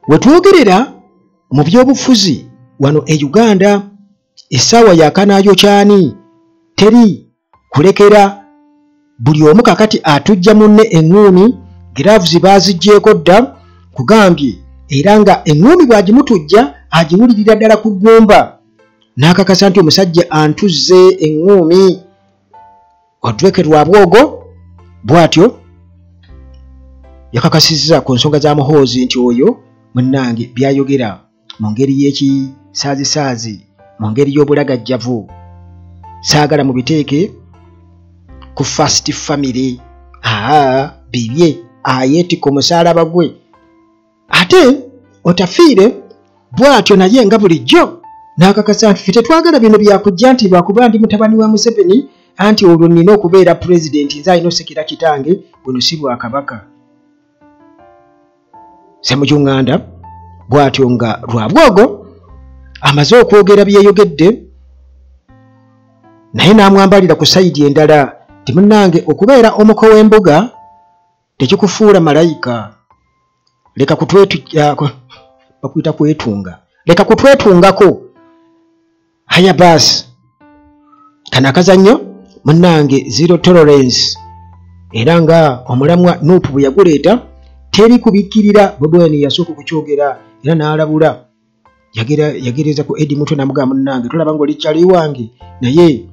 Wetwogerera mu byobufuzi wano e Uganda, essaawa yakanaayo kyani, teri kulekera. Buli omu kakati atujja munne eŋŋuumi, gloves baaziggyeko dda kugambye, era nga eŋŋuumi bw'agimutujja agiwulirira ddala ku ggumba n'akakasa nti omusajja antuzze eŋŋuumi. Odreke Rwabwogo bw'atyo yakakasizza ku nsonga za Muhoozi nti oyo munnange byayogera mu ngeri y'ekisaazisaazi, mu ngeri y'obulagajjavu, saagala mubiteeke ku first family. Aa bibye ayeetikka omusaalaba gwe. Ate Otafiire bw'atyo naye nga bulijjo n'akakasa nti ffe tetwagala bino byakujja nti lwakuba ndi mutabani wa Museveni anti olwo nnina okubeera pulezidenti, nze alina osekera kitange, buno si bwakabaka. Ssemujju Nganda bw'atyo nga Rwabwogo amaze okwogera byeyogedde, naye n'amwambalira ku sayidi endala nti munnange okubeera omuko w'embuga tekikufuula malayika, leka bakuyita kwetunga, leka kutwetungako. Haya baasi, kano akazannyo munnange zero tolerance, era nga omulamwa Nuupu bwe yaguleeta teri kubikkirira. Bobi Wine yasooka okukyogera era n'alabula, yagereza ku Eddie Mutwe n'amugamba munnange tolaba ng'oli kyali wange naye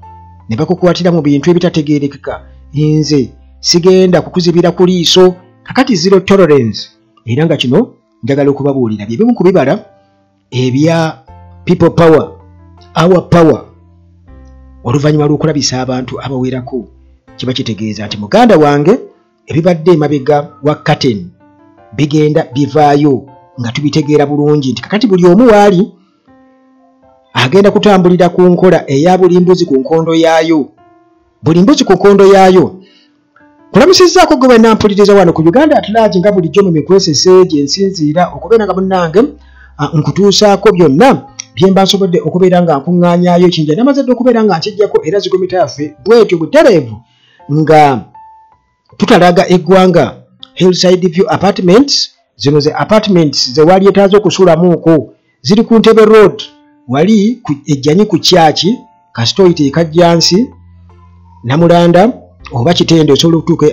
ne bakukwatira mu bintu ebitategeerekeka, nze sigenda kukuzibira ku liiso. Kakati zero tolerance, era nga kino njagala okubabuulira bye bimu ku bibala ebya people power, our power. Oluvannyuma lw'okulabisa abantu abawerako kiba kitegeeza nti muganda wange ebibadde emabega wa curtain bigenda bivaayo nga tubitegeera bulungi nti kakati buli omu waali agenda kutambulira ku nkola eya buli mbuzi ku nkondo yaayo, buli mbuzi ku nkondo yaayo. Kulamusizzaako gwe wenna mpuliriza wano ku Uganda at Large nga bulijjo mu mikwesese gye nsinziira okubeera nga munnange nkutuusaako byonna bye mba nsobodde okubeera nga nkuŋŋaanyaayo ekinja namaze dde okubeera nga nkijjako, era zigomita yaffe bwetyo butereevu nga tutalaga eggwanga. Hillside View Apartments, zino ze apartments ze walyetaaze okusulamuuko, ziri ku Ntebe Road wali ejjanyi ku kyaki, kasita oyita e Kajjansi, Namulanda oba Kitende osobola okutuuka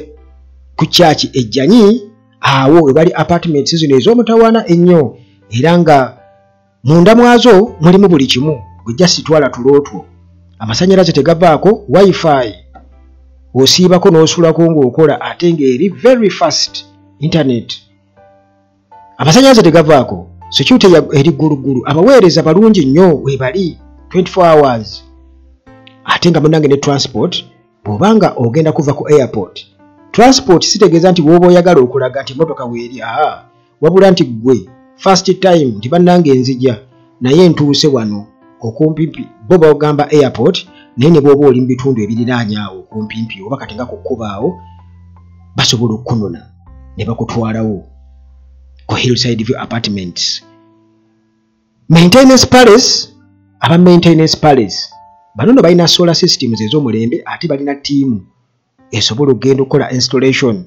ku kyaki ejjanyi, awo webali apartments zino ez'omutawaana ennyo, era nga munda mwazo mulimu buli kimu. Gwe just twala tulootwo, amasannyalaze tegavaako, wifi osiibako n'osulako ng'okola ate ng'eri very fast internet, amasannyalaze tegavaako, security eri gguluggulu, abaweereza balungi nnyo webali 24 hours, ate nga munnange ne transport bw'obanga ogenda kuva ku airport. Transport sitegeeza nti bw'oba oyagala okulaga nti emmotoka weeri, aa wabula nti ggwe first time nti bannange nzija naye ntuuse wano okumpimpi, bo bagamba airport, naye ne bw'oba oli mu bitundu ebiriraanye awo okumpimpi oba kati nga ku kkubo awo basobola okukunona ne bakutwalawo ku Hillside View Apartments. Maintenance Palace, aba Maintenance Palace bano nno balina solar systems ez'omulembe, ate balina ttiimu esobola okugenda okukola installation,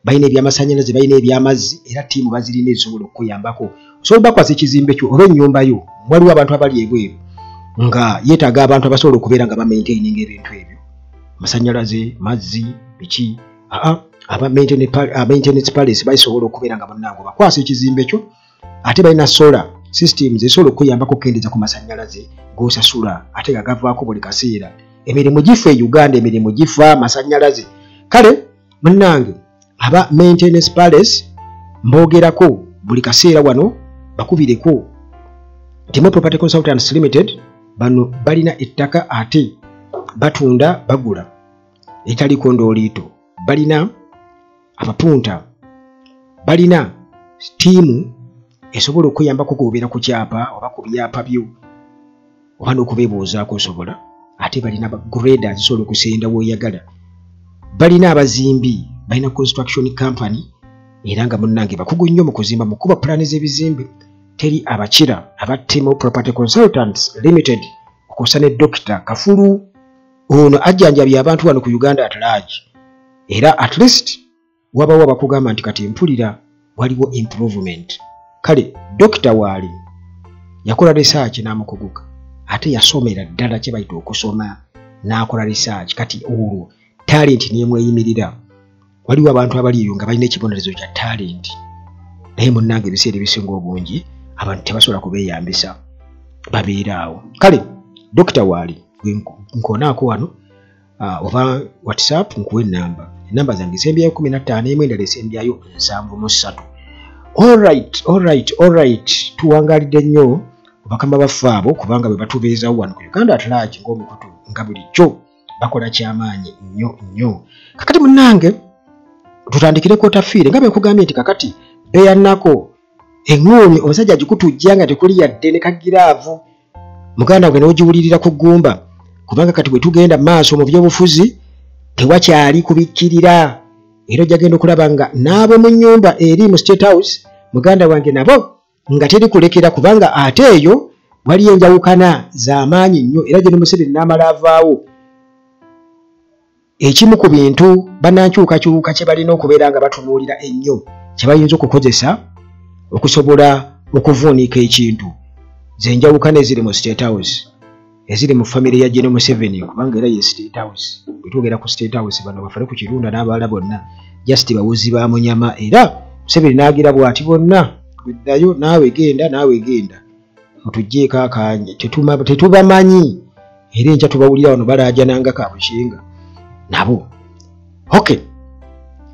balina ebyamasannyalaze, balina ebyamazzi, era ttiimu bazirina ezisobola okukuyambako. Osobola bakwasa ekizimbe kyo oba ennyumba yo, waliwo abantu abali ebweru nga yeetaaga abantu abasobola okubeera nga bamaintaininga ebintu ebyo, amasannyalaze, mazzi, biki. Aa aba Maintenance Palace basobola okubeera nga munnange bakwasa ekizimbe kyo, ate balina solar systems ezisobola okukuyambako okukendeeza ku masannyalaze g'osasula ate nga gavaako buli kaseera. Emirimu gifa e Uganda, emirimu gifa masannyalaze. Kale munnange aba Maintenance Palace mboogerako buli kaseera wano, bakubireko. Timo Property Consultants Limited, bano balina ettaka ate batunda bagula etaliko ndooliito, balina abapunta, balina ttiimu esobola okuyambako kubeera ku kyapa oba ku byapa byo oba n'okubeebuuzaako osobola, ate balina grader zisobola okusenda w'oyagala, balina abazimbi, balina construction company, era nga munnange bakugu nnyo mu kuzimba, mu kuba pulaani z'ebizimbe teri abakira aba Timo Property Consultants Limited, okussa ne Dokita Kafulu ono ajjanjabye abantu wano ku Uganda at Large, era at least wabawo abakugamba nti kati mpulira waliwo improvement. Kale Dokita Waali yakola research n'amukuguka, ate yasomera ddala kye bayita okusoma n'akola research. Kati olwo talent n'emweyimirira. Waliwo abantu abali eyo nga balina ekibonerezo kya talent, naye munnange ebiseera ebisinga obungi abantu tebasobola kubeeyambisa, babeera awo. Kale Dokita Waali nkonaako wano oba WhatsApp nkuwa ennamba, ennamba zange esembyayo 15, emu endala esembyayo 73. Alright, tuwangaalidde nnyo bakama baffe abo kubanga bwe batubeezawo wano ku Uganda at Large ng'omukutu nga bulijjo bakola kyamaanyi nnyo nnyo. Kakati munnange tutandikire ku Otafiire nga bwe nkugambye nti kakati beeyannako eŋŋuumi omusajja agikutujja nga tekuli yadde ne kagiraavu, muganda gwe n'ogiwulirira ku ggumba, kubanga kati bwe tugenda mu maaso mu byobufuzi tewakyali kubikkirira. Era ojja genda okulaba nga n'abo mu nnyumba eri mu State House muganda wange nabo nga teri kulekera, kubanga ate eyo waliyo enjawukana z'amaanyi nnyo. Era Gen Museveni n'amala avaawo, ekimu ku bintu bannankyukakyuka kye balina okubeera nga batunuulira ennyo kye bayinza okukozesa okusobola okuvuunika ekintu ze njawukana eziri mu State House, eziri mu famire ya Gen Museveni, kubanga era ye State House. Bwe twogera ku State House bano bafale ku Kirunda n'abalala bonna just bawuzi ba munyama. Era Museveni n'agira bw'ati bonna gweddayo naawe genda naawe genda mutuggyeko akanye, tetubamanyi. Era enkya tubawulira wano balaajananga Kabushenga nabo. Okay,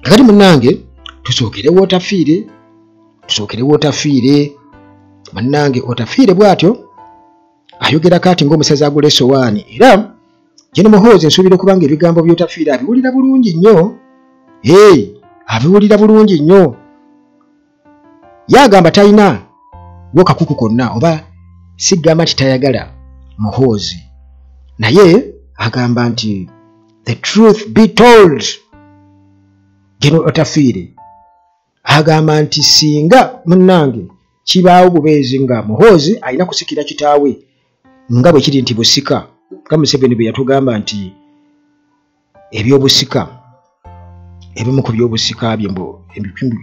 kakati munnange tusookerewo Otafiire, tusookerewo Otafiire munnange. Otafiire bw'atyo ayogera kaati ng'omusazi agula essowaani. Era Gen Muhoozi nsuubira okuba nga ebigambo by'Otafiire abiwulira bulungi nnyo, abiwulira bulungi nnyo. Ye agamba talina wo kakuku konna, oba sigamba nti tayagala Muhoozi, naye agamba nti the truth be told, Gen Otafiire agamba nti singa munnange kibaawo bubeezi nga Muhoozi alina kusikira kitaawe nga bwe kiri nti busika, nga Museveni bwe yatugamba nti ebyobusika, ebimu ku byobusika bye mbu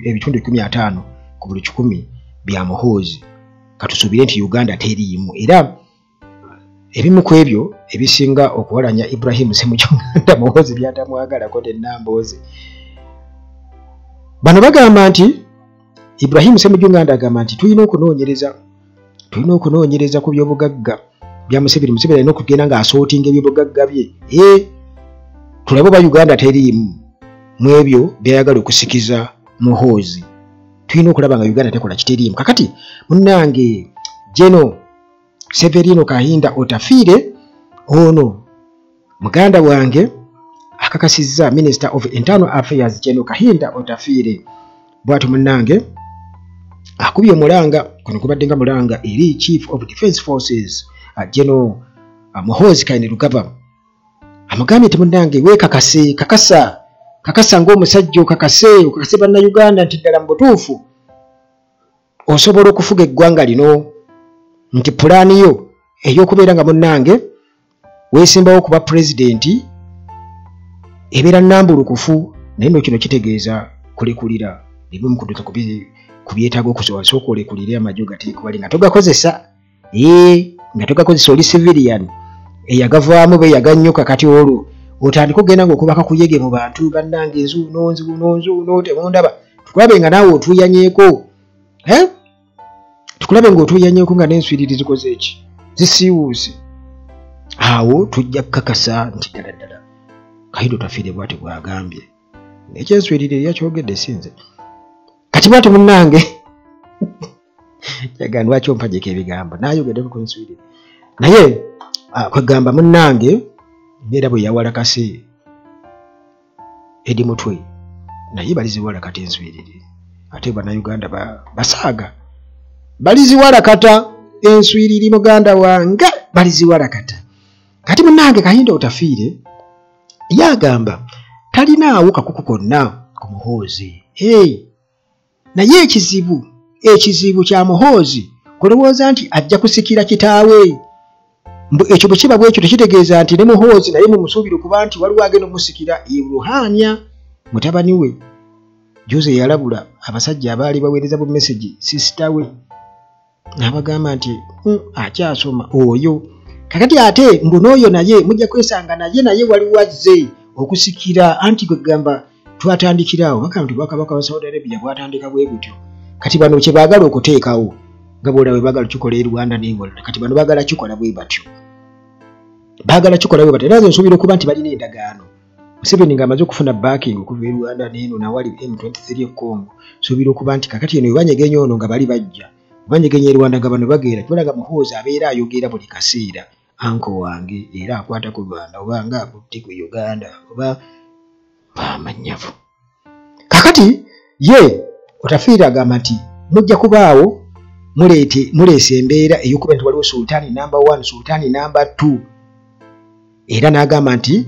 ebitundu 15 ku buli 100 bya Muhoozi. Katusuubire nti Uganda teriimu. Era ebimu ku ebyo ebisinga okuwalanya Ibrahim Ssemujju Nganda Muhoozi by'atamwagalako tennamboozi. Bano bagamba nti Ibrahim Ssemujju Nganda agamba nti tulina okunoonyereza ku byobugagga bya Museveni. Museveni alina okugenda ng'asootinga ebyobugagga bye, tulabe oba Uganda teriimu mu ebyo by'ayagala okusikiza Muhoozi. Tulina okulaba nga Uganda tekola kiteriimu. Kakati munnange Gen Severino Kahinda Otafiire ono muganda wange akakasizza Minister of Internal Affairs Gen Kahinda Otafiire bw'atyo munnange akubye omulanga kuno kubadde nga mulanga eri Chief of Defence Forces Gen Muhoozi Kainerugaba, amugambye nti munnange weekakase, kakasa kakasa ng'omusajja, okakase bannayuganda nti ddala mu butuufu osobola okufuga eggwanga lino, nti pulaani yo ey'okubeera nga munnange weesimbawo okuba pulezidenti ebeera nnambulukufu. Naye nno kino kitegeeza kulekulira ebimu kuduka ku byetaaga okusobola. Sooka olekulire amagye ogateekewali nga togakozesa, nga togakozesa, oli civilian eyagavaamu be yaganyuka. Kati olwo otandika ogenda ng'okuba kakuyege mu bantu, bannange nzuuno nzuuno nzuuno temundaba, tukulabe nga naawe otuuyanyeeko, tukulabe ng'otuuyanyeeko nga n'enswiriri zikoze eki zisiiwuuse. Awo tujja kukakasa nti ddala ddala Kahinda Otafiire bw'atyo bw'agambye. Ekyenswiriri yakyogedde si nze. Kati bw'atyo munnange yagamba lwaki ompajjeko ebigambo naayogeddeko ku nswiriri, naye kwegamba munnange mbeera bwe yawalakase Edi Mutwe, naye baliziwalakata enswiriri. Ate bannayuganda basaaga, baliziwalakata enswiriri muganda wange, baliziwalakata. Kati munnange Kahinda Otafiire yagamba talinaawo kakuku konna ku Muhoozi. Naye ekizibu kya Muhoozi kulowooza nti ajja kusikira kitaawe. Mbu ekyo bwe kiba bwekyo tekitegeeza nti ne Muhoozi naye mumusuubire okuba nti waliwo agenda omusikira ye Ruhanya mutabani we. Jose yalabula abasajja abaali baweereza bu message sisita we N'abagamba nti akyasoma oyo. Kakati ate mbu n'oyo naye mujja kwesanga naye waliwo azze okusikira, anti kwegamba twatandikira awo bagamba nti Bwakabaka wa Saudi Arabia bwatandika bwe butyo. Kati bano kye baagala okuteekawo nga bw'olaba bwe baagala kikola e Rwanda n'ewalala, kati bano baagala kikola bwe batyo, baagala kikola bwe batyo. Era nze nsuubira okuba nti balina endagaano. Museveni ng'amaze okufuna backing okuva e Rwanda n'eno nawali M23 e Congo, nsuubira okuba nti kakati eno bwe banyegenya ono nga bali bajja, banyegenya e Rwanda nga bano bageera. Kibalaga Muhoozi abeera ayogera buli kaseera, uncle wange era akwata ku Rwanda oba nga akutte ku Uganda oba bamanyavu. Kakati ye Otafiire agamba nti mujja kubaawo muleese embeera ey'okuba nti waliwo sultani number 1, sultani number 2. Era n'agamba nti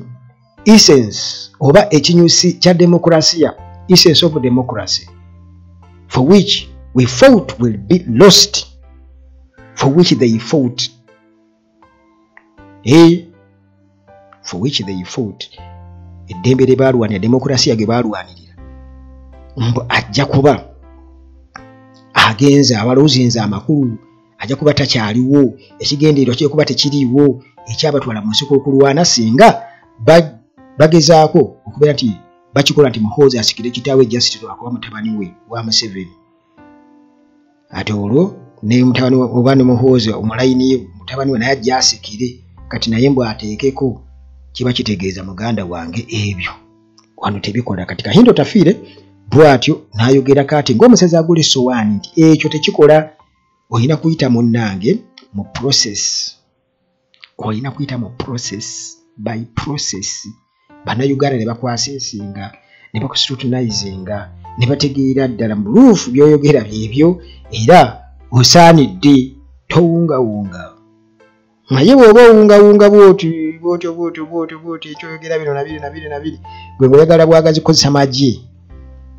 essence oba ekinyusi kya demokrasiya, essence of democracy for which we fought will be lost, for which they fought, for which they fought. Eddembe lye baalwanira, demokrasiya ge baalwanirira, mbu ajja kuba agenze abaloozinze amakulu, ajja kuba takyaliwo, ekigendererwa kijja kuba tekiriiwo ekyabatwala mu nsiko okulwana, singa bagezaako okubeera nti bakikola nti Muhoozi asikire kitaawe just lwakuba mutabani we wa Museveni. Ate olwo ne mutabani we oba ne Muhoozi omulayini mutabani we naye ajja asikire, kati naye mbw ateekeko, kiba kitegeeza muganda wange ebyo wano tebikola. Kati Kahinda Otafiire bw'atyo n'ayogera kaati ng'omusezi agula essowaani nti ekyo tekikola, olina kuyita munnange mu process, olina kuyita mu process by process, Bannayuganda ne bakwasesinga ne bakuscrutinizinga ne bategeera ddala mu buluufu by'oyogera byebyo era osaanidde towungawunga. Naye bw'oba owungawunga bw'oti bw'otyo bw'otyo bw'otyo bw'otyo ekyoyogera bino nabiri nabiri nabiri, gwe bw'oyagala bwagazi kukozesa magye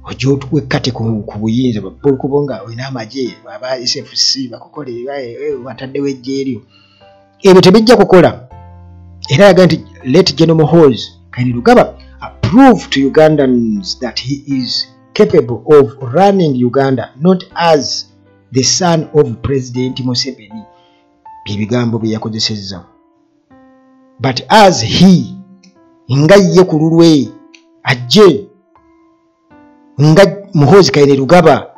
ojja wekkate ku buyinza olwokuba nga olina amagye aba SFC bakukolera bataddewo eggye eryo, ebyo tebijja kukola. Era yagamba nti let General Muhoozi Kainerugaba prove to Ugandans that he is capable of running Uganda, not as the son of President Museveni, bye bigambo bye yakozesezza, but as he, nga ye ku lulwe ajje nga Muhoozi Kainerugaba.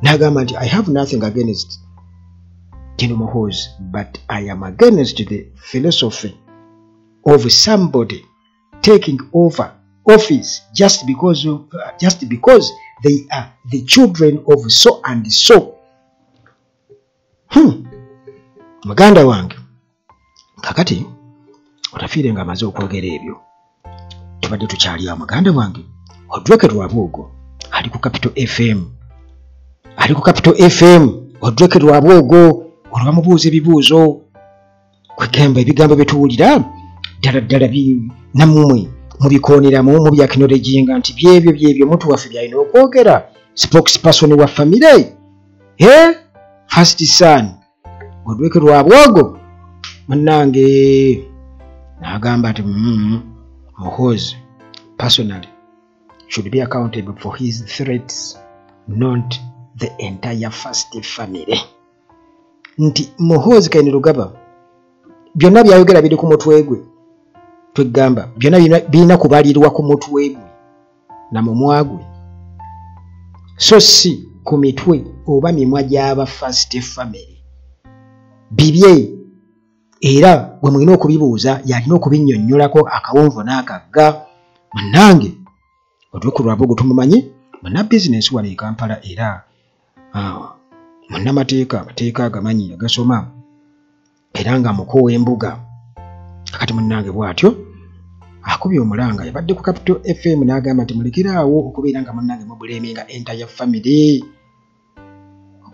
N'agamba nti I have nothing against General Muhoozi, but I am against the philosophy of somebody taking over office just because they are the children of so and so. Muganda wange, kakati Otafiire ng'amaze okwogera ebyo, tubadde tukyali awo muganda wange Odreke Rwabwogo ali ku Capital FM, ali ku Capital FM. Odreke Rwabwogo olwo bamubuuza ebibuuzo, kwegamba ebigambo bye tuwulira ddala ddala nammwe mubikooneramu, mubyacknowledginga nti byebyo byebyo omuntu waffe byalina okwogera, spokesperson wa family, first son Odreke Rwabwogo munnange n'agamba nti Muhoozi personally should be accountable for his threats, not the entire first family. Nti Muhoozi Kainerugaba byonna byayogera biri ku mutwe gwe, twegamba byonna birina kubalirwa ku mutwe gwe na mumwa gwe, so si ku mitwe oba mimwa gy'aba first family. Bibye era gwe mulina okubibuuza, yalina okubinnyonnyolako akawonvu n'akagga. Munnange Odreke Rwabwogo tumumanyi, munnabizinensi wano e Kampala era munnamateeka, amateeka agamanyi agasoma era nga muko w'embuga. Kakati munnange bw'atyo akubye omulanga, yabadde ku Capital FM n'agamba nti mulekeraawo okubeera nga munnange mublaminga entire family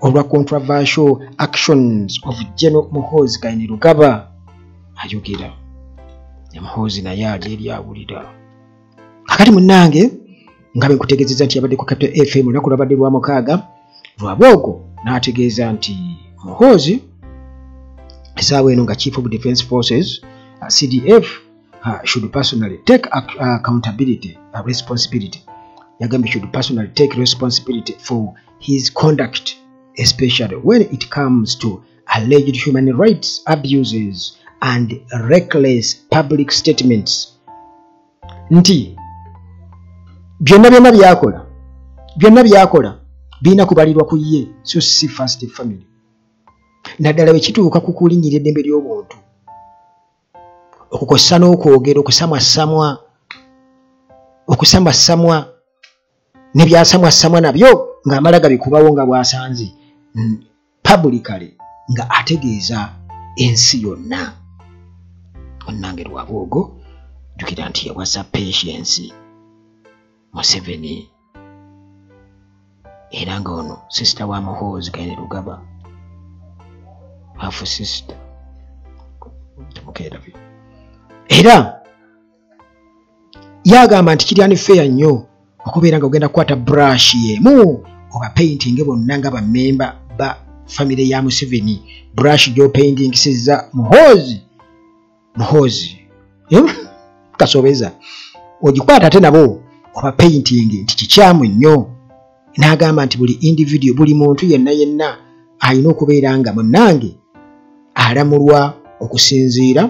olwa controversial actions of General Muhoozi Kainerugaba. Ayogera ne Muhoozi naye ali eri awulira. Kakati munnange nga bwe nkutegeezezza nti yabadde ku Capital FM olunaku lwabadde lwa mukaaga, Rwabwogo n'ategeeza nti Muhoozi essaawa eno nga Chief of Defence Forces, CDF, should personally take accountability, responsibility. Yagambye should personally take responsibility for his conduct. especially when it comes to alleged human rights abuses and reckless public statements. Nti byonna byonna byakola, byonna byakola birina kubalirwa ku ye, so si first family, naddala bwe kituuka ku kulinnyira eddembe ly'obuntu, okukosa n'okwogera okusamwasamwa, okusamwasamwa ne byasamwasamwa nabyo ng'amala gabikubawo nga bw'asanze publicly nga ategeeza ensi yonna. Onnange Rwabwogo, jjukira nti yawasa Patience Museveni, era nga ono sister wa Muhoozi Kainerugaba, half sister, temukeerabye. Era yagamba nti kiri unfair nnyo okubeera nga ogenda kukwata brush y'emu oba painting bonna nga bammemba ba famire ya Museveni, brush gy'opaintingisizza Muhoozi, Muhoozi kasobeza ogikwata ate nabo oba painting, nti kikyamu nnyo. N'agamba nti buli individual, buli muntu yenna yenna alina okubeera nga munnange alamulwa okusinziira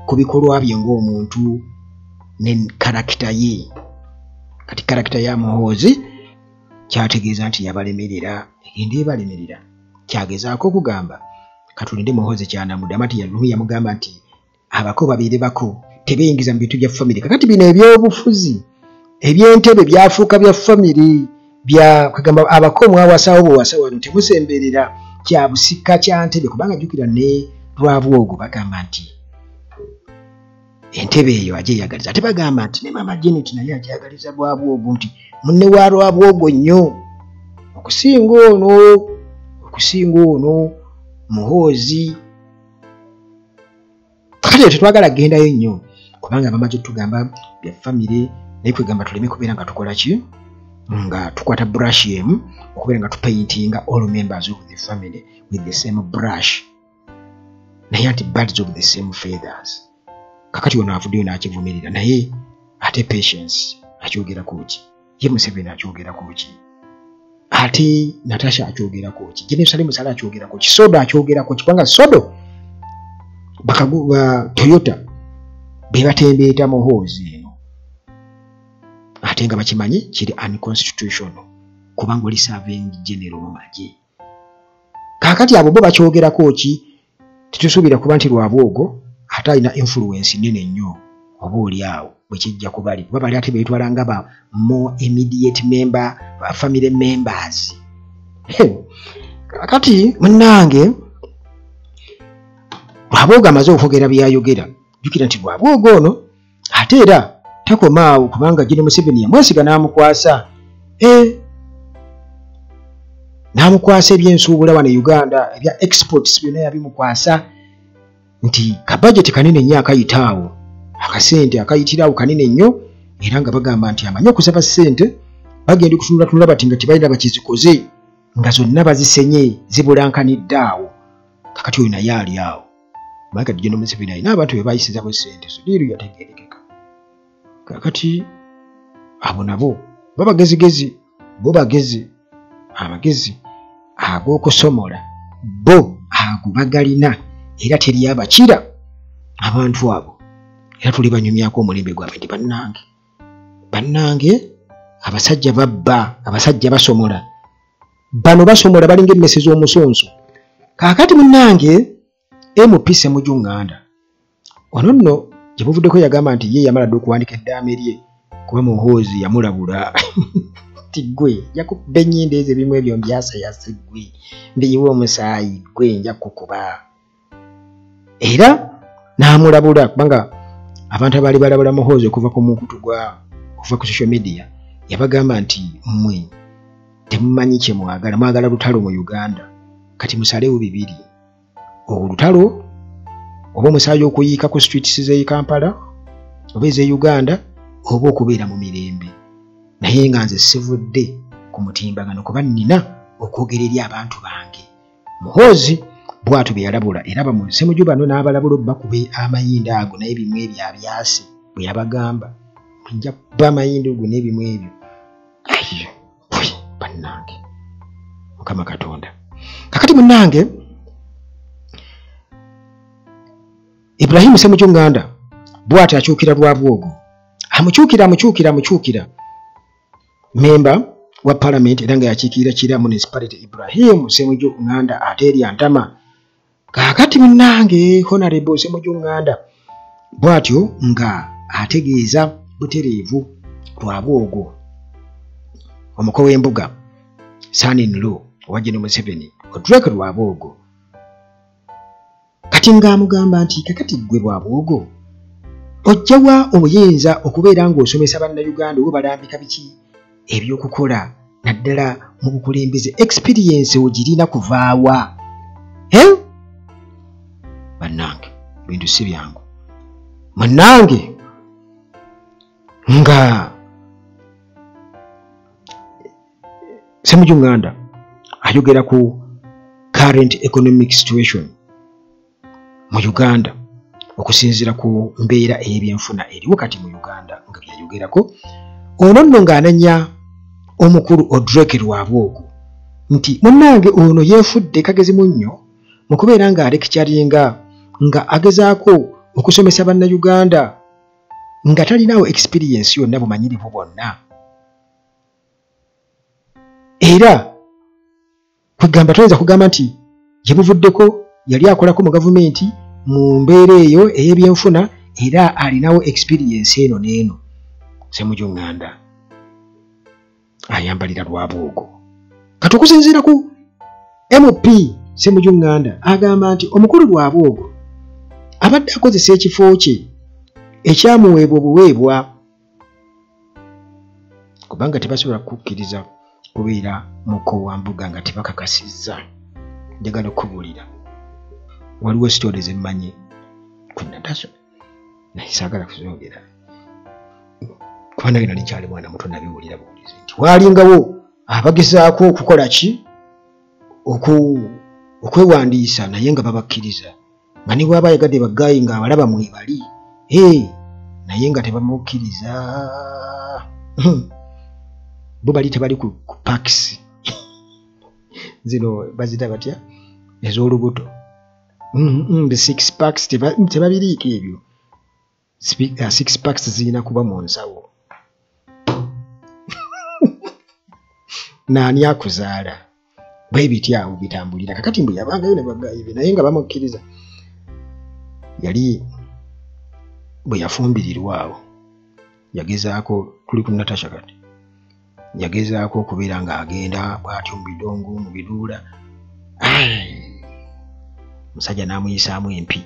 ku bikolwa bye ng'omuntu ne character ye. Kati character ya Muhoozi kyategeeza nti yabalemerera, egenda ebalemerera, kyagezaako okugamba katulinde Muhoozi kyanamuddamu. Ati yamugamba nti abako babeere bako, tebeyingiza mu bintu bya famire. Kakati bino ebyobufuzi eby'entebe byafuuka bya famire, bya kugamba abako mwawasawo bwewasa wano temusemberera kya busika kya ntebe, kubanga jjukira ne Rwabwogo bagamba nti entebe eyo agyeyagaliza, ate bagamba nti ne Mama Janet naye agyeyagaliza Rwabwogo, nti munne wa Rwabwogo nnyo okusinga ono, okusinga ono Muhoozi. Kakati tetwagala kugendayo nnyo kubanga bamaze tugamba bya famire, naye kwegamba tuleme kubeera nga tukola ki, nga tukwata brush emu okubeera nga tupaintinga all members of the family with the same brush, naye anti birds of the same feathers. Kakati ono avuddeyo n'akivumirira, naye ate Patience akyogerako ki, ye Museveni akyogerako ki, ate Natasha akyogerako ki, General Salim Saleh akyogerako ki, Sodo akyogerako ki, kubanga Sodo bakagu Toyota be batembeeta Muhoozi eno, ate nga bakimanyi kiri unconstitutional kubanga oli serving general mu magye. Kaakati abo bo bakyogerako ki? Tetusuubira kuba nti Rwabwogo ate alina influence nnene nnyo oba oli awo bwe kijja kubali, kuba bali ate beetwala nga ba more immediate member, family members. Kaakati munnange Rwabwogo amaze okwogera by'ayogera. Jjukira nti Rwabwogo ono ate era takoma awo, kubanga General Museveni yamwesiga n'amukwasa n'amukwasa ebyensuubula wano e Uganda, ebya exports byonna yabimukwasa, nti kabajeti kanene nnyo akayita awo, akasente akayitira awo kanene nnyo, era nga bagamba nti amanyi okusaba ssente, bagenda okutunulatunula bati nga tebalina bakizikoze, nga zonna bazisenye zibulankanidde awo. Kakati oyo naye ali awo, kubanga General Museveni alina abantu be bayisizamu ssente, so diiru yategeerekeka. Kakati abo nabo bo bagezigezi, bo bagezi, amagezi ag'okusomola bo ago bagalina, era teri abakira abantu abo, era tuli banyumyako omulembe gwabwe nti bannange, bannange abasajja babba, abasajja basomola, bano basomola balinga emmese z'omusonso. Kaakati munnange MP Ssemujju Nganda ono nno gye buvuddeko yagamba nti ye yamala dda okuwandika eddaame lye, kuba Muhoozi yamulabula nti ggwe nja kukuba ennyindo ezo, ebimu ebyo mbyasayase, ggwe mbiyiwe omusaayi, ggwe nja kukuba. Era n'amulabula, kubanga abantu abaali balabula Muhoozi okuva ku mukutu gwa okuva ku social media, yabagamba nti mmwe temumanyi kye mwagala, mwagala lutalo mu Uganda, kati musalewo bibiri, olutalo oba omusaayi okuyiika ku streets z'e Kampala oba ez'e Uganda, oba okubeera mu mirembe. Naye nga nze sivudde ku mutimbagano kuba nnina okwogera eri abantu bange. Muhoozi bw'atyo bwe yalabula, era Ssemujju bano n'abalabula bakube amayindo ago n'ebimu ebyo abyase, bwe yabagamba nja kuba amayindo go n'ebimu ebyo. Ayi bannange, Mukama Katonda. Kakati munnange Ibrahim Ssemujju Nganda bw'ati akyukira Rwabwogo, amukyukira amukyukira amukyukira memba wa parliament era nga yakiikirira Kira Municipality Ibrahim Ssemujju Nganda ate erya ntama. Kaakati munnange Honorable Ssemujju Nganda bw'atyo nga ategeeza butereevu Rwabwogo omuko w'embuga son-in-law owa General Museveni Odrek Rwabwogo. Kati ng'amugamba nti kakati ggwe Rwabwogo ojjawa obuyinza okubeera ng'osomesa bannayuganda oba balambika biki ebyokukola naddala mu bukulembeze, experience ogirina kuvaawa? Bannange bintu si byangu munnange. Nga Ssemujju Nganda ayogera ku current economic situation mu Uganda okusinziira ku mbeera ey'ebyenfuna eriwo kati mu Uganda, nga byayogerako ono nno ng'anenya omukulu Odrek Rwabwogo nti munnange ono yeefudde kagezi munnyo mu kubeera ng'alekikyalinga nga agezaako okusomesa bannayuganda nga talinawo experience yonna, bumanyirivu bwonna, era kwegamba toyinza kugamba nti gye buvuddeko yali akolako mu gavumenti mu mbeera eyo ey'ebyenfuna era alinawo experience eno n'eno. Ssemujju Nganda ayambalira Rwabwogo. Kati okusinziira ku MP Ssemujju Nganda agamba nti omukulu Rwabwogo abadde akozesa ekifo kye ekyamuweebwa obuweebwa, kubanga tebasobola kukkiriza kubeera muko wa mbuga nga tebakakasizza. Njagala okubuulira waliwo sitole zemmanyi ku Natasha naye saagala kuzoogera kuba nange nali nkyali mwana muto, nabiwulira buwulizi nti waalingawo abagezaako okukola ki okwewandiisa naye nga babakkiriza, nga ne bw'aba ayagadde baggayi nga abalaba mwebali naye nga tebamukkiriza. Bo bali tebali ku pakisi zino bazita batya ez'olubuto, the six packs tebabiriiko ebyo. Six packs zirina kuba mu nsawo. Naani akuzaala bwe biti awo bitambulira. Kakati mbu yabangayo ne baggayi be naye nga bamukkiriza. Yali bwe yafumbirirwa awo yagezaako, tuli ku Natasha kati, yagezaako okubeera ng'agenda bw'atyo mu bidongo mu biduula, omusajja n'amuyisaamu empi,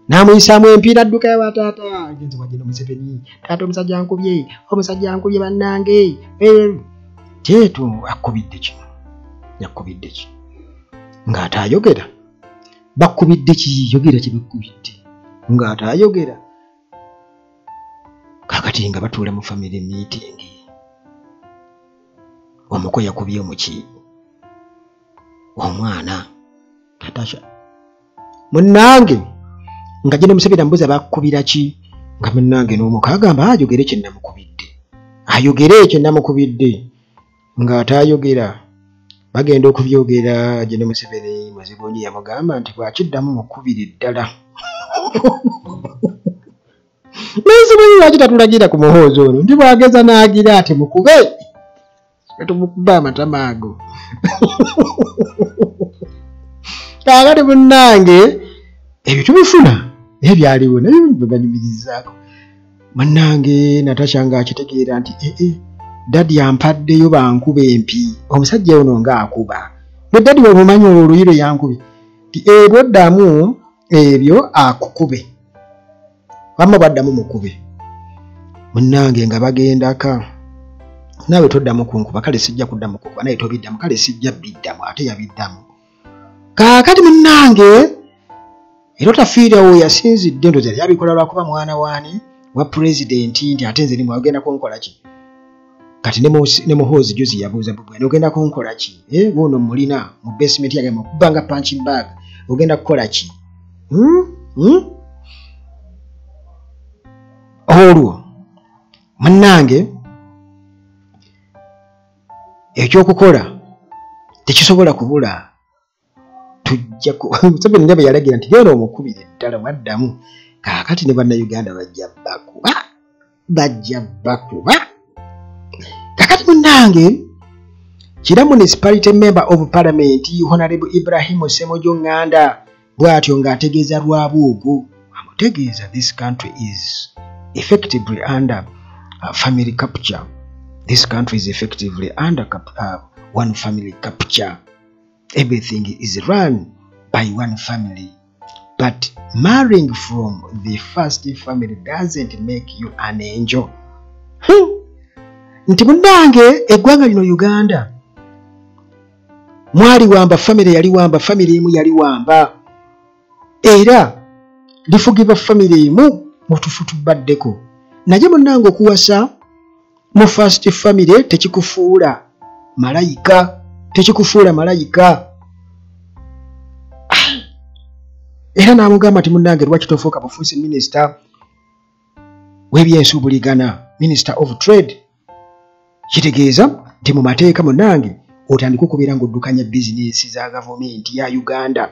n'amuyisaamu empi n'adduka ewa taata, genze wa General Museveni, taata omusajja ankubye, omusajja ankubye bannange. Teetu akkubidde kino, yakkubidde ki ng'ate ayogera, bakkubidde ki, yogera kye bakkubidde ng'ate ayogera. Kakati nga batuula mu family meeting, omuko yakubye omuki omwana Natasha munnange, nga General Museveni amubuuza bakkubira ki, nga munnange n'omuko agamba ayogere kye namukubidde, ayogere kye namukubidde, ng'ate ayogera. Bagenda okubyogera, General Museveni Muzibungi yamugamba nti bw'akiddamu mukubire ddala. Muzibungi lwaki tatulagira ku muhoozi ono nti bw'ageza n'agira ati mukube, tumukuba amatama ago. Kaakati munnange ebyo tubifuna naye byaliwo naye banyumirizaako. Munnange Natasha ng'akitegeera nti dadi ampaddeyo bankuba empi, omusajja ono ng'akuba ne dadi we mumanyi olwo oluyi lwe yankubye nti bw'oddamu ebyo akukube, wamma bw'addamu mukube. Munnange nga bagendaka, naawe toddamu kunkuba, kale sijja kuddamu kukuba, naye tobiddamu, kale sijja biddamu, ate yabiddamu. Kaakati munnange era otafiirawo yasinzidde, ndowooza yali abikola lwakuba mwana waani wa pulezidenti nti ate nze nimwe ogenda kunkola ki. Kati ne Muhoozi juzi yabuuza Bobi Wine ogenda kunkola ki, wuuno mulina mu basement yange mukuba nga punching bag, ogenda kukola ki? Olwo munnange ekyokukola tekisobola kubula Tujja Museveni nga bwe yalagira nti genda omukubire ddala waddamu. Kaakati ne bannayuganda bajja bakuba, bajja bakuba. Kakati munnange, Kira Municipality Member of Parliament Honorable Ibrahim Ssemujju Nganda bw'atyo ng'ategeeza Rwabwogo, amutegeeza this country is effectively under family capture. This country is effectively under one family capture. Everything is run by one family. But marrying from the first family doesn't make you an angel. Nti munnange eggwanga lino Uganda mwaliwamba, family yaliwamba, family emu yaliwamba, era lifugibwa family emu mutufu tubaddeko. Naye munnange okuwasa mu first family tekikufuula malayika, tekikufuula malayika. Era n'amugamba nti munnange lwaki tofuuka bufuusi minisita w'ebyensuubuligana, Minister of Trade. Kitegeeza nti mu mateeka munnange otandika okubeera ng'oddukanya bizinensi za gavumenti ya Uganda,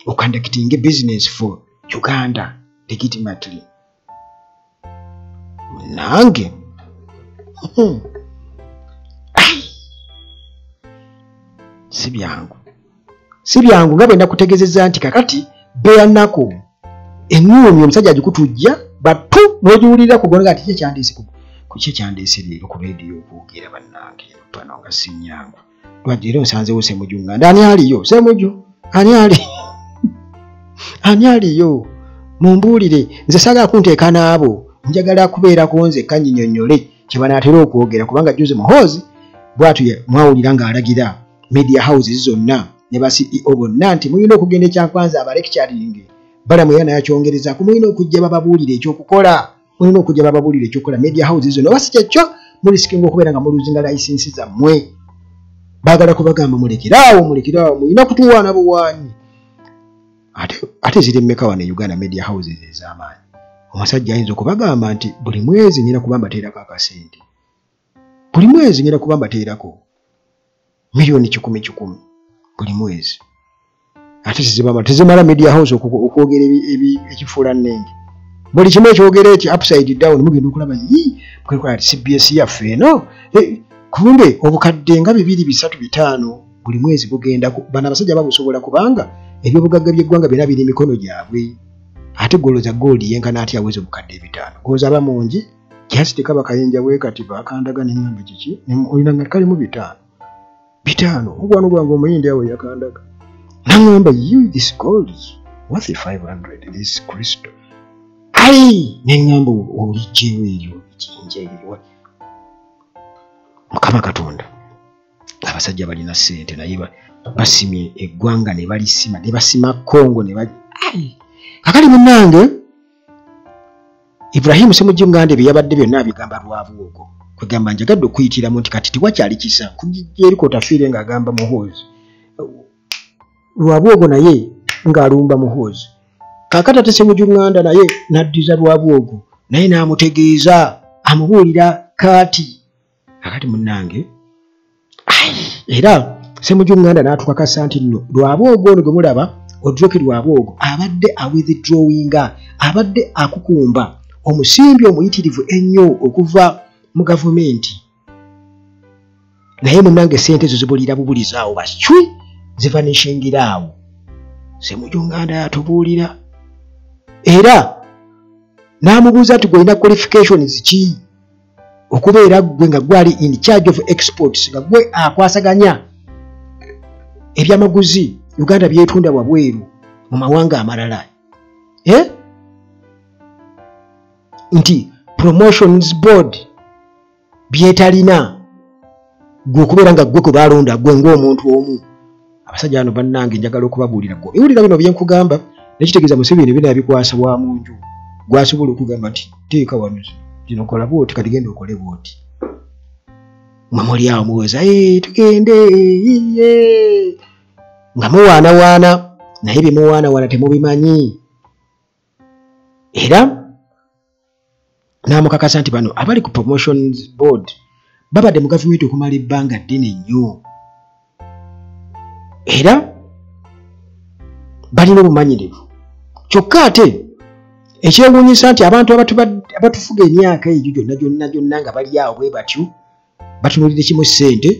oconducting business for Uganda legitimately. Munnange si byangu, si byangu. Nga bwe nakutegeezezza nti kakati beyanako eŋŋuumi omusajja agikutujja batu n'ogiwulira ku ggwanga ati ki ekyandeese leero ku leediyo okwogera bannange pano nga si nnyangu. Lwaki leero nsanzeewo Ssemujju Nganda? Ani aliyo? Ssemujju ani ali? Ani aliyo? Mumbuulire, nze saagala kunteeka n'abo, njagala kubeerako nzekka nnyinyonnyole kye banaatera okwogera, kubanga jjuuzi Muhoozi bw'atyo mwawulira ng'alagira media houses zonna ne ba CEO bonna nti mulina okugenda ekyankwanza abalecturing Balamu era nayakyongerezaako, mulina okujja bababuulire ekyokukola, mulina okujja bababuulire ekyokukola media houses zonna, oba si kyekyo mulisikinga okubeera nga muluzinga layisinsi zammwe. Baagala kubagamba mulekeraawo, mulekeraawo, mulina kutuwaana buwaanyi. Ate ziri mmeka wano e Uganda media houses ez'amaanyi? Omusajja ayinza okubagamba nti buli mwezi ngenda kuba mbateerako akasente, buli mwezi ngenda kuba mbateerako 1,000,000 buli mwezi. Ate tezimala media house okwogera ekifuula nnenge. Buli kimu ekyogera eki upside down mugenda okulaba yi CBS yaffe eno kumbe obukadde nga 2, 3, 5 buli mwezi bugenda. Bano abasajja babusobola kubanga ebyobugagga by'eggwanga byonna biri mikono gyabwe. Ate goloza gold yenkana atya aweza obukadde 5 goza aba mungi just kaba kayinja bwe kati bakandaga n'engamba kiki olina nga kalimu 5 5 omukwano gwange omuyindi awo yakandaga nangamba you this gold is worth 500 this crystal. Ai nengamba olijjewo eryo ekiyinja eryo. Mukama Katonda, abasajja balina ssente naye basimye eggwanga ne balisima ne basima Congo ne ai kakali munnange Ibrahim Ssemujju Nganda bye yabadde byonna abigamba Rwabwogo, kwegamba njagadde okuyitiramu nti kati tewakyali kisa kujja eri Otafiire ng'agamba Muhoozi, Rwabwogo naye ng'alumba Muhoozi. Kaakati ate Ssemujju Nganda naye n'addiza Rwabwogo naye n'amutegeeza amubuulira kaati. Kakati munnange era Ssemujju Nganda n'atukakasa nti nno Rwabwogo ono gwe mulaba Odrek Rwabwogo abadde awithdrawinga, abadde akukumba omusimbi omuyitirivu ennyo okuva mu gavumenti, naye munnange ssente ezo zibulira bubulizaawo baswi zivanishingira awo. Ssemujju Nganda yatubuulira era n'amubuuza nti gw'olina qualifications ki okubeera ggwe nga gwali in charge of exports, nga ggwe akwasaganya ebyamaguzi Uganda byetunda wabweru mu mawanga amalala, nti promotions board byetalina ggwe okubeera nga ggwe kwe balonda ggwe ng'omuntu omu. Abasajja bano bannange njagala okubabuulira ggwe biwulira bino bye nkugamba, nekitegeeza Museveni bino yabikwasa wa mu nju gw'asobola okugamba nti teeka wano zino kola bw'oti kati genda okole bw'oti. Mwe muli awo muweza tugende nga muwaanawaana, naye bye muwaanawaana temubimanyi. Era n'amukakasa nti bano abali ku promotions board babadde mu gavumenti okumala ebbanga ddene nnyo, era Balina obumanyirivu. Kyokka ate ekyewuunyisa nti abantu abatufuga emyaka egyo gyonna gyonna gyonna nga bali awo bwe batyo batunuulira kimu ssente,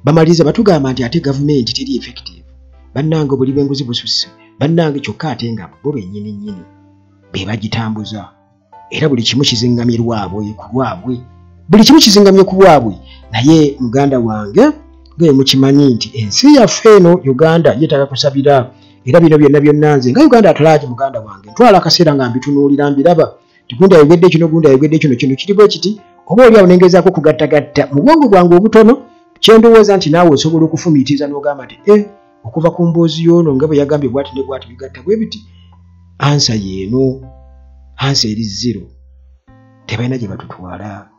bamaliriza batugamba nti ate gavumenti teri effective, bannange obuli bw'enguzi bususse, bannange. Kyokka ate nga bo bennyini nnyini be bagitambuza, era buli kimu kizingamye lwabwe ku lwabwe, buli kimu kizingamye ku lwabwe. Naye muganda wange, nga mukimanyi nti ensi yaffe eno Uganda yeetaaga kusabira. Era bino byonna byonna nze nga Uganda at large, muganda wange, ntwala akaseera nga mbitunuulira, mbiraba nti gundi ayogedde kino, gundi ayogedde kino, kino kiri bwe kiti, oba oli awo nengezaako okugattagatta mu bwongo bwange obutono kyendowooza nti naawe osobola okufumiitiriza n'ogamba nti e okuva ku mboozi y'ono nga bwe yagambye bwati ne bwati bigatta bwe biti, answer yeeno, answer eri zero. Tebalina gye batutwala,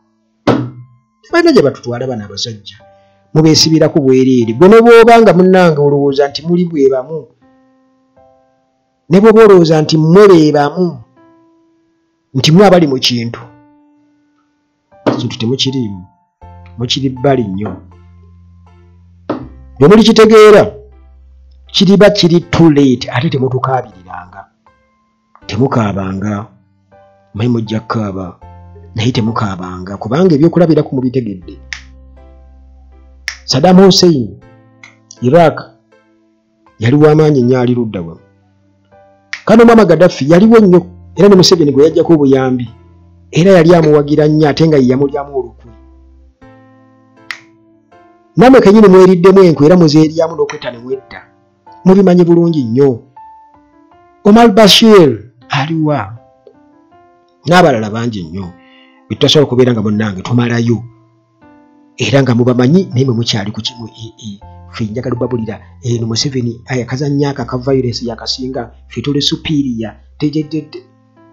tebalina gye batutwala. Bano abasajja mubeesibirako bwereere. Gwe ne bw'oba nga munnange olowooza nti muli bwe bamu, ne bw'oba olowooza nti mmwe be bamu, nti mwe abali mu kintu, ekintu temukiriimu, mukiri bbali nnyo. Bwe mulikitegeera kiriba kiri too late. Ate temutukaabiriranga, temukaabanga. Manyi mujja kukaaba, naye temukaabanga, kubanga ebyokulabirako mubitegedde. Saddam Hussein, Iraq, yali w'amaanyi nnyo, ali ludda wa kano. Mwama Gaddafi yaliwo nnyo, era ne Museveni gwe yajjako obuyambi era yali amuwagira nnyo, ate nga ye yamulyamu olukwe. Nammwe kenyini mweriddemu enkwe era muzeeryamu n'okwetta ne mwetta, mubimanyi bulungi nnyo. Omar Bashir aliwa, n'abalala bangi nnyo betutasobola kubeera nga munnange tumalayo, era nga mubamanyi, naye mwe mukyali ku kimu. Ffe njagala babulira eno Museveni akazannya ako aka violence yakasinga, ffe tuli superior.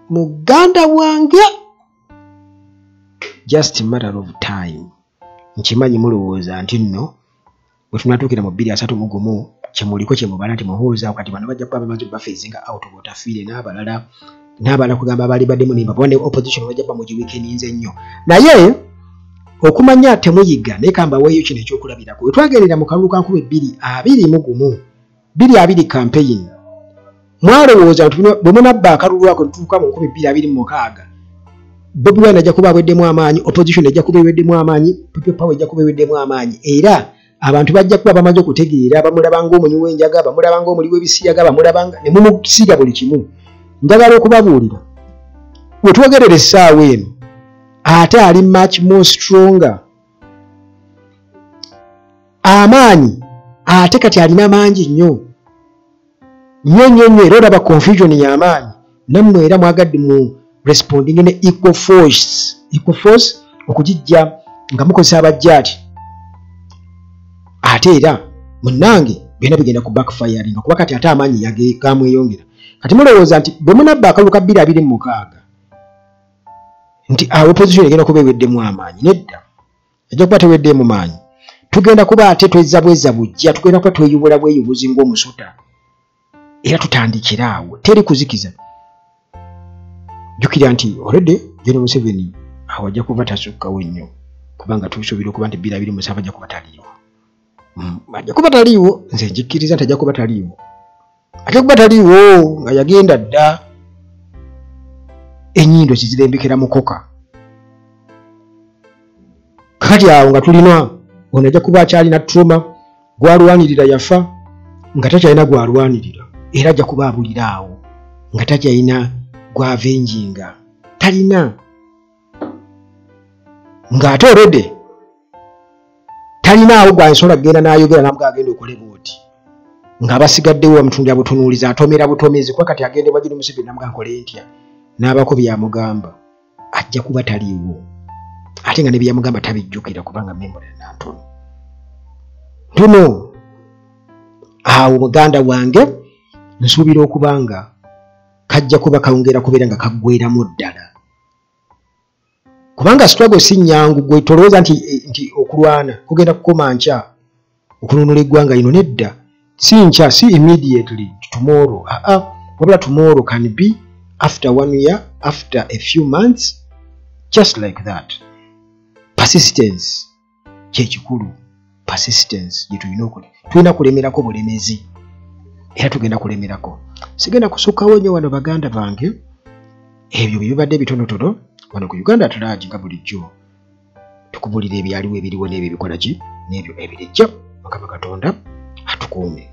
Muganda wange, just matter of time. Nkimanyi mulowooza nti nno bwe tunatuukira mu 2031 kyemuliko kyemubala nti Muhoozi kati bano bajja kuba bamaze bafeezinga out, Otafiire n'abalala n'abalala, kugamba abaali baddemu nimba ne opposition bajja kuba mugiweakeninze nnyo. Naye okumanya temuyiga. Naye kambaweeyo kino ekyokulabirako. We twagendera mu kalulu ka 2021, 2020 campaign, mwalowooza nti bwe munabba akalulu ako ntuuka mu 2026, Bobi Wine ajja kuba aweddemu amaanyi, opposition ejja kuba eweddemu amaanyi, people power ejja kuba eweddemu amaanyi, era abantu bajja kuba bamaze okutegeera, bamulaba ng'omunywi w'enjaga, bamulaba ng'omuli w'ebisiyaga, bamulaba ne mumusiiga buli kimu. Njagala okubabuulira, we twogerera essaawa eno ate ali much more stronger. Amaanyi ate kati alina mangi nnyo nnyo nnyo nnyo, era olaba confusion y'amaanyi. Nammwe era mwagadde mu responding ne equal force, equal force okugijja nga mukozesa abajjaati, ate era munnange byonna bigenda ku backfiring, kuba kati ate amaanyi gamweyongera. Kati mulowooza nti bwe munabba akalulu ka 2026 nti awo opposition egenda kuba eweddemu amaanyi? Nedda, ejja kuba teweddemu maanyi. Tugenda kuba ate twezza bwezza bujja, tugenda kuba tweyubula bweyubuzi ng'omusota, era tutandikira awo, teri kuzikiza. Jjukira nti already General Museveni awo ajja kuba tasukkawo nnyo, kubanga tusuubira okuba nti 2027 ajja kuba taliiwo. Ajja kuba taliiwo. Nze njikkiriza nti ajja kuba taliiwo, ajja kuba taliiwo nga yagenda dda. Ennyindo kizirembekera mukoka. Kakati awo nga tulina ono ajja kuba akyalina trauma, gwalwanirira yafa, nga takyalina gwalwanirira, era ajja kuba abulira awo nga takyalina gwavenjinga, talina, ng'ate already talinaawo gwansobola kugenda n'ayogera namuga agenda okole bwoti, ng'abasigaddewo bamutundira butunuuliza, atomera butomezi, kuba kati agende wajiri Museveni namuga nkole ntya, n'abako byamugamba. Ajja kuba taliiwo, ate nga ne byamugamba tabijjukira, kubanga memory nantono ntono. Awo muganda wange nsuubira okuba nga kajja kuba kawongera kubeera nga kaggweramu ddala, kubanga struggle si nnyangu. Gwe tolowooza nti okulwana kugenda kukoma nkya okununula eggwanga lino. Nedda, si nkya, si immediately tomorrow, aa, wabula tomorrow can be after one year, after a few months, just like that. Persistence kyekikulu, persistence gye tulina okola. Tulina kulemerako bulemezi. Era tugenda kulemerako. Sigenda kusukkawo nnyo wano baganda bange, ebyo bye bibadde bitonotono wano ku Uganda at Large. Nga bulijjo tukubulira ebyaliwo, ebiriwo n'ebyo ebikola ki n'ebyo ebirijja. Mukama Katonda atukuume.